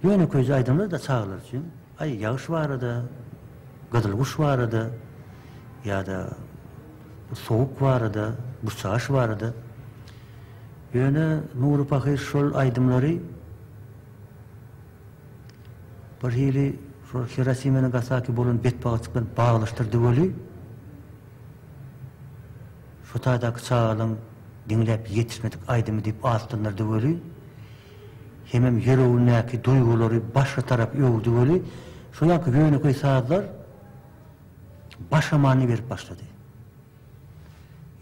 Ýönekeýje aýdymlar-da çagalar üçin. Aý, ýagyş barada, gyzyl guş barada ýa-da sowuk barada, burçaş barada. Ýöne Nury pahyr şol aýdymlary bir hili şol Hirosima, Nagasaki bolan betbagtçylyk bilen baglaşdyrdy weli, Şu taýdaky çagalaň diňläp ýetişmedik aýdymy diýip atlandyrdy weli, hemem ýüregindäki duýgulary başga tarap öwürdi weli, şo ýanky ýönekeý sazlar başga many berip başlady.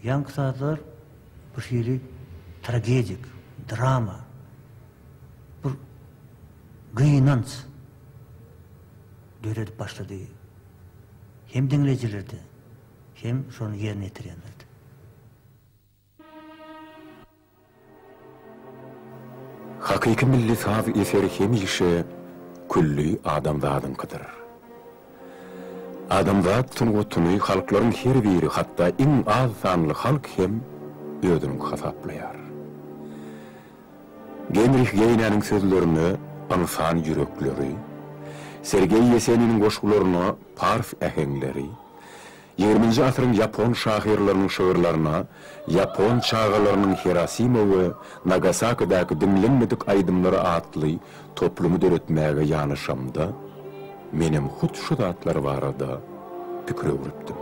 Ýaňky sazlar bir hili tragedik, drama, bir gynanç döredip başlady hem diňleýjilerde. Hem şony ýerine ýetirýänlerdi. Hakyky milli saz eseri hemişe külli adamzadyňkydyr. Adamzat sungatyny halklaryň her biri, hatda iň az sanly halk hem özüniňki hasaplaýar. Genrih Geýnäniň sözlerine ynsan ýürekleri, Sergeý Ýeseniniň goşgularyna pars äheňleri, Ýigriminji asyryň ýapon şahyrlarynyň şygyrlaryna ýapon çagalarynyň Hirosima we Nagasakidäki diňlenmedik aýdymlary atly toplumy döretmäge ýanaşamda, menem hut şu zatlar barada pikir öwrüpdim.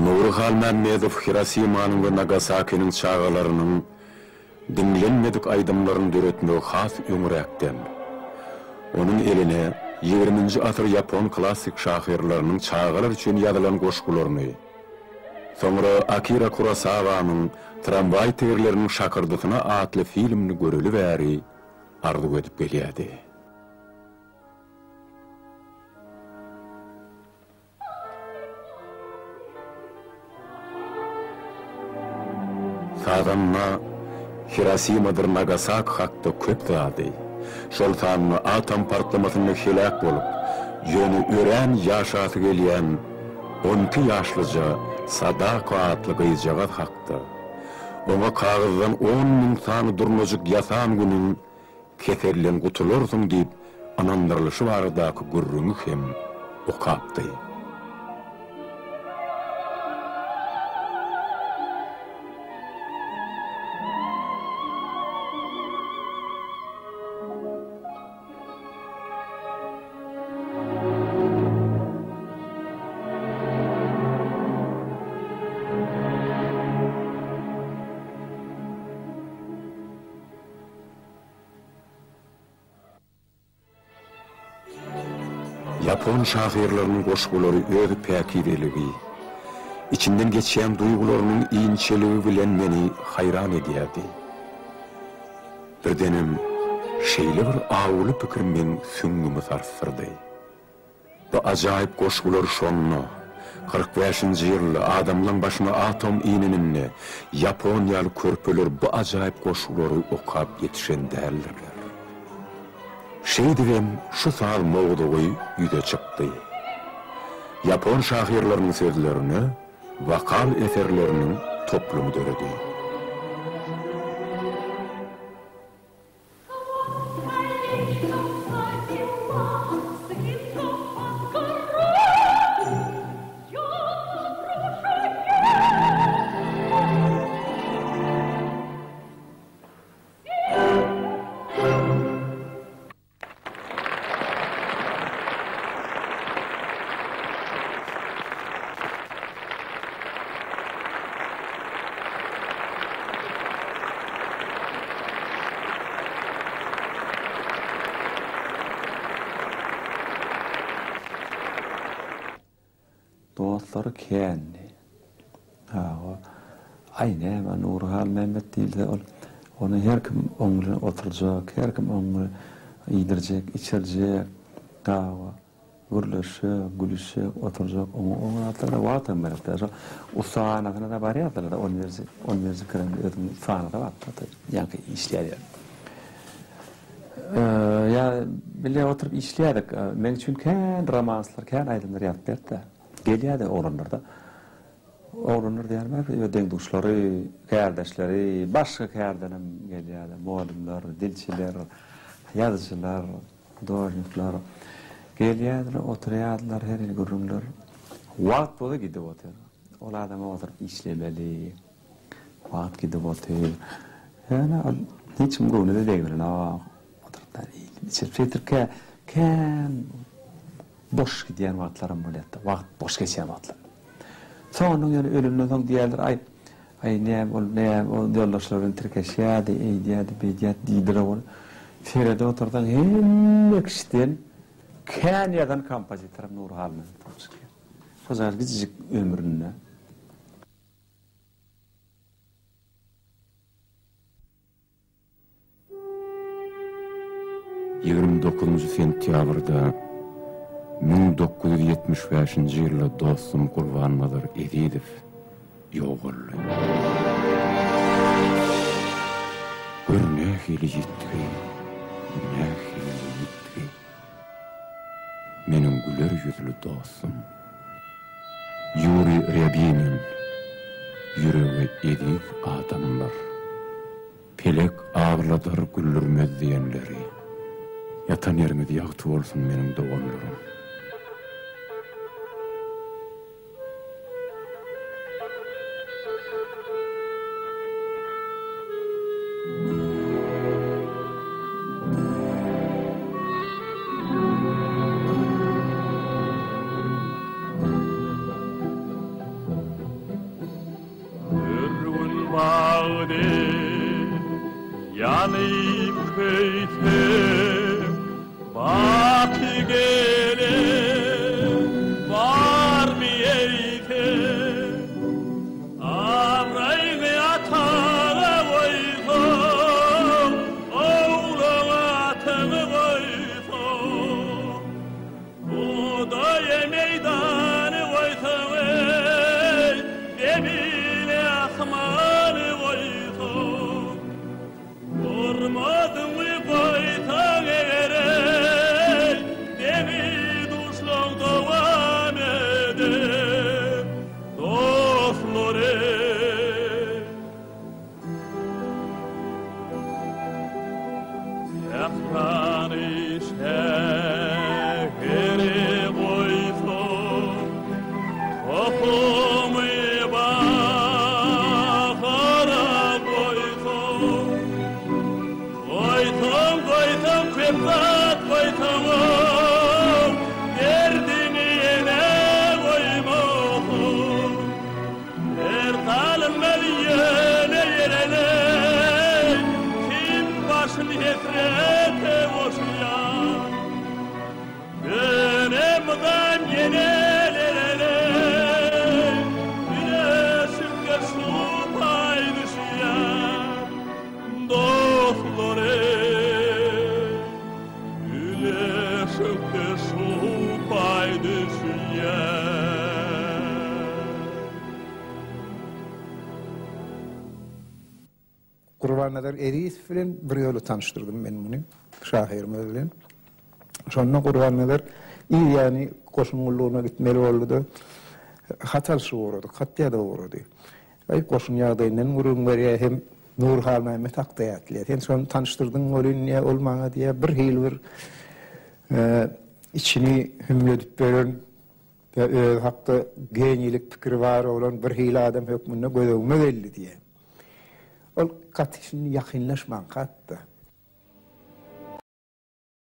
Nury Halmämmedow Hirosimanyň we Nagasakiniň çagalarynyň diňlenmedik aýdymlaryny döretmegi has öňräkden, onuň eline ýigriminji asyr ýapon klassyk şahyrlarynyň çagalar üçin ýazylan goşgularyny, soňra Akira Kurosawanyň Tramwaý tigirleriniň şakyrdysyna atly filmini göreli bäri arzuw edip gelýärdi. Sazanda Hirosimadyr Nagasaki hakda köp zady, şol sanda atom partlamasynda heläk bolup, ýöne örän ýaşasy gelýän 12 ýaşlyja Sadako atly gyzjagaz hakda, oňa kagyzdan 10,000 sany durnajyk ýasan günüň keselden gutularsyň diýip ynandyrylyşy baradaky gürrüňi hem okapdy. Ýapon şahyrlarynyň goşgulary öz päkizeligi, içinden geçýän duýgularynyň inçeligi bilen meni haýran edýärdi. Birdenem şeýle bir awuly pikir meň süňňümi sarsdyrdy. Bu ajaýyp goşgular şonda, 45-nji ýylda adamlaň başyna atom ineninde ýapon ýaly körpeler bu ajaýyp goşgulary okap ýetişen däldirler. Şeýdibem şu saz mowzugy ýüze çykdy. Ýapon şahyrlarynyň sözlerine wokal eserleriniň toplumy döredi. Dostlary kändi. Hawa. Aý näme Nury Halmämmet diýilse ol ony her kim oň bilen oturjak, her kim oň bilen iýdirjek, içirjek, dawa gürleşjek, gülüşjek, oturjak, oňa o zatlara wagtam gerek däl. Şo ussahanasyna-da barýardylar-da, on birji, on birji kireň özüniň ussahanasy bardy, ýaňky işleýän ýeri. Ýa bile oturyp işleýärdik. Meň üçin kän romanslar, kän aýdymlar ýazyp berdi-de. Gelýärdi oglanlar-da. Oglanlar diýýänim öz deň-duşlary, kärdeşleri, başga kärdenem gelýärdi. Mugallymlar, dilçiler, ýazyjylar, hudožnikler gelýärdiler, oturýardylar, her hili gürrüňler. Wagt bolsa gidip otyr. Ol adama oturyp işlemeli. Wagt gidip otyr. Ýöne ol hiç kim göwnüne-de degrenok. Oturyp iýip-içirip şeýtirip kän boş gidýän wagtlaram bolýar-da. Wagt boş geçýän wagtlar. Soňundan ýöne ölenden soň diýerler, aý, aý näme ol, näme ol ýoldaşlary bilen tirkeşýärdi, eýdýärdi, beýdýärdi diýdiler ol. Seredip otursaň hemme kişiden kän ýazan kompozitoram Nury Halmämmet bolup çykýar. Şojagaz kiçijik ömründe. 29 sentýabrda 1975-nji ýylda dostum Gurbannazar Ezizow ýogaldy. Gör nähili ýitgi, nähili ýitgi. Meniň güler ýüzli dostum. Ýuriý Rýabinin, Ýüregi eziz adamlar. Pelek agladar güldürmez diýenleri. Ýatan ýeriňiz ýagty bolsun meniň doganlarym. Ürgün bagdy ýanyp köýsem, Baky gelen barmy eýsem? Abraýyňy ataňa goýsaň, Ogluňa ataňy goýsaň, Bugdaýy meýdany goýsaň, eý, Zemini asmany goýsaň, Hormatyňy goýsaň eger, eý, Deňi-duşlaň dowam eder, dostlar, eý. Sährany şähere goýsaň, Tohumy bahara goýsaň, Goýsaň, goýsaň, köp zat goýsaňam, Derdiňi ýene goýmasaň. Her salynmaz ýöne ýerene, Kim başyn hesrete goşýar. Ýöne mydam ýene lerene, Güneşikde şu paý düşýär. Dostlar eý, Güneşikde şu paý düşýär. Gurbannazar Ezizow bilen bir ýola tanyşdyrdym men muny, şahyrymyz bilen. Şonda Gurbannazar yz ýany goşun gullugyna gitmeli boldy-da, hat alşyp ugradyk, hat ýazyp ugrady. Aý, goşun ýagdaýyndan gürrüň berýär hem Nury Halmämmet hakda ýatlaýar. Sen şony tanyşdyrdyň welin diýýär, ol maňa diýýär, birhili bir içini hümledip beren we özi hakda geniýlik pikiri bar bolan birhili adam hökmünde göz öňüme geldi diýýär. Ol gaty şindi ýakynlaşmanka-da.